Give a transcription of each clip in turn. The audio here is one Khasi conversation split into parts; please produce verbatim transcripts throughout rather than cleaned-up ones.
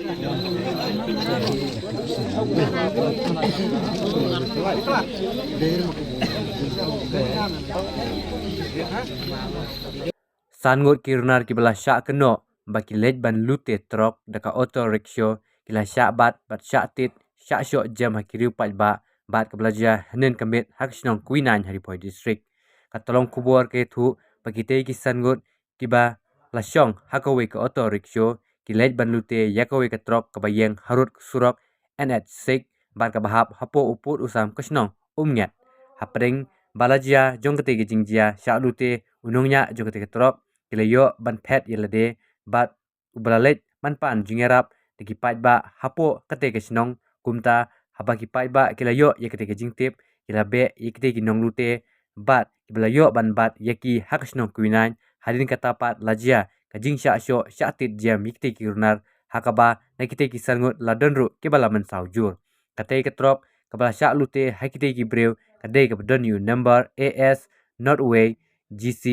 San ngut ki runar kiba la shah kynnoh ba ki leit ban lute trok da ka auto rickshaw ki la shah bat bad shah tied shah shoh jem ha ki riew paidbah bad kaba la jia hynnin ka miet ha ka shnong Kwinain ha Ri Bhoi District. Ka tnad khubor ka ïathuh ba kitei ki san ngut kiba la shong ha kawei ka auto rickshaw ki leit ban lute ïa kawei ka trok kaba ïeng harud ka surok N H six bad kaba hap hapoh u pud u sam ka shnong Umngiat. Hapdeng ba la jia jong katei ka jingjia shah lute, u nongñiah jong katei ka trok ki la ïoh ban phet ïa lade bad uba la leit ban pan jingïarap da ki paidbah hapoh katei ka shnong. Kumta haba ki paidbah ki la ïoh ïa katei ka jingtip ki la beh ïa kitei ki nonglute bad kiba la ïoh ban bat ïa ki ha ka shnong Kwinain. Hadien kata pat la jia ka jingshah shoh shah tied jem ïa kitei ki runar ha kaba na kitei ki san ngut la don ruh kiba la mynsaw jur. Katei ka trok kaba la shah lute ha kitei ki briew ka dei kaba don ïa u number A S Norway G C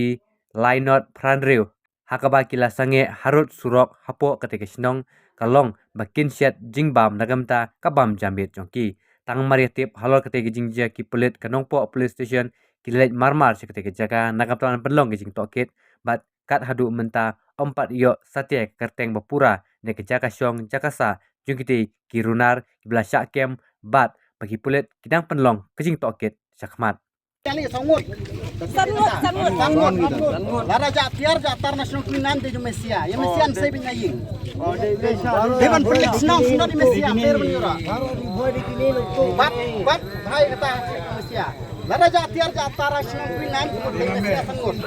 lai not phra hynriew ha kaba ki la sangeh harud surok hapoh katei ka shnong. Ka long ba kin shet jingbam na ka bynta ka bam janmiet jong ki. Tang mar ïa tip halor katei ka jingjia ki pulit ka Nongpoh Police Station ki la leit marmar sha katei ka jaka na ka bynta ban pynlong ka jingtohkit bad kat haduh mynta ym pat ïoh satia ka kyrteng ba pura ne ka jaka shong jaka sah jong kitei ki runar kiba la shah kem bad ba ki pulit ki dang pynlong ka jingtohkit shakhmat. San ngut, san ngut, san ngut. Lada jah tiar jah tar na shnong Kwinain de ju Mesia. Ïa Mesia sei bin na ïing. Dei ban pynlek shnong shnong di Mesia, mer ban ïura. Bat, bat, bhai kata Mesia. Lada jah tiar jah tar na shnong Kwinain de Mesia san ngut.